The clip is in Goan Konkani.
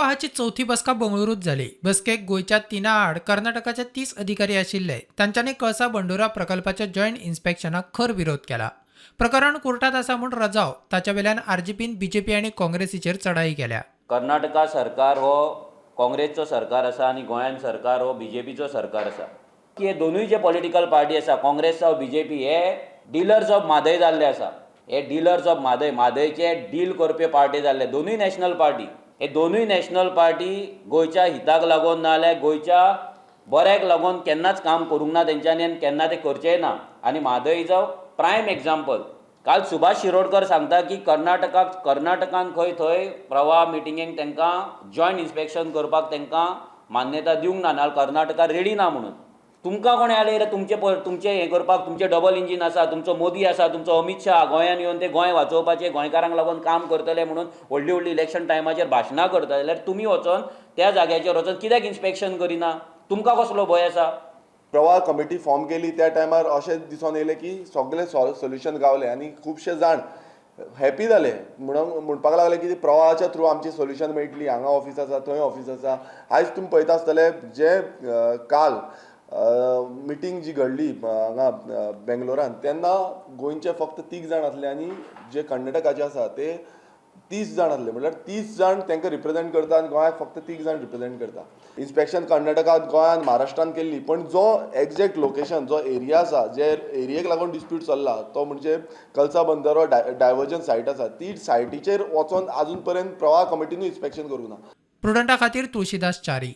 प्रवाहाची चवथी बसका बंगळुरूत जाली. बसकेक गोंयच्या तिना आड कर्नाटकाचे 30 अधिकारी आशिल्ले. तांच्यांनी कळसा बंडुरा प्रकल्पाच्या जॉयंट इन्स्पेक्शनाक खर विरोध केला. प्रकरण कोर्टात आसा म्हूण रजाव ताच्या वेल्यान आरजीपीन बीजेपी आनी काँग्रेसीचेर चढाई केल्या. कर्नाटका सरकार हो काँग्रेसचो सरकार आसा आनी गोंयान सरकार हो बीजेपीचो सरकार आसा. की हे दोनूय जे पॉलिटिकल पार्टी आसा, काँग्रेस जावं बीजेपी, हे डिलर्स ऑफ म्हादय जाल्ले आसा. हे डिलर्स ऑफ म्हादय, म्हादयचे डील करपी पार्टी जाल्ले दोनूय नॅशनल पार्टी. हे दोनूय नॅशनल पार्टी गोंयच्या हिताक लागून ना जाल्यार गोंयच्या बऱ्याक लागून केन्नाच काम करूंक ना तेंच्यांनी आनी केन्ना ते करचेय ना. आनी Mhadei is a prime example. काल सुभाष शिरोडकर सांगता की कर्नाटकान खंय थंय प्रवाह मिटिंगेक तांकां जॉयंट इन्स्पेक्शन करपाक तांकां मान्यता दिवंक ना, नाजाल्यार कर्नाटका रेडी ना म्हणून. तुमकां कोणें आयलें रे तुमचें हें करपाक? तुमचें डबल इंजीन आसा, तुमचो मोदी आसा, तुमचो अमीत शाह गोंयान येवन ते गोंय वाचोवपाचें, गोंयकारांक लागून काम करतले म्हणून व्हडली व्हडली इलेक्शन टायमाचेर भाशणां करता, जाल्यार तुमी वचोन त्या जाग्याचेर वचोन कित्याक इन्स्पेक्शन करिना? तुमकां कसलो भंय आसा? प्रवाह कमिटी फॉर्म केली त्या टायमार अशें दिसून येयलें की सगळे सोल्युशन गावलें आनी खुबशे जाण हॅपी जाले. म्हणून म्हणपाक लागले की प्रवाहाच्या थ्रू आमची सोल्युशन मेळटली, हांगा ऑफीस आसा, थंय ऑफीस आसा. आयज तुमी पळयता आसतले जे काल मिटींग जी घडली हांगा बेंगलोरान, तेन्ना गोंयचे फक्त 3 जाण आसले आनी जे कर्नाटकाचे आसा ते 30 जाण आसले. म्हणल्यार 30 जाण तांकां रिप्रेजेंट करता आनी गोंयाक फक्त 3 जाण रिप्रेजेंट करता. इन्स्पेक्शन कर्नाटकांत, गोंयांत, महाराष्ट्रान केल्ली, पण जो एग्जॅक्ट लोकेशन, जो एरिया आसा, जे एरियेक लागून डिस्प्यूट चल्ला तो म्हणजे कलसा बंदरो डायवर्जन सायट आसा, ती सायटीचेर वचोन आजून पर्यंत प्रवाह कमिटीनूय इन्स्पेक्शन करूंक ना. प्रुडंटा खातीर तुळशीदास च्यारी.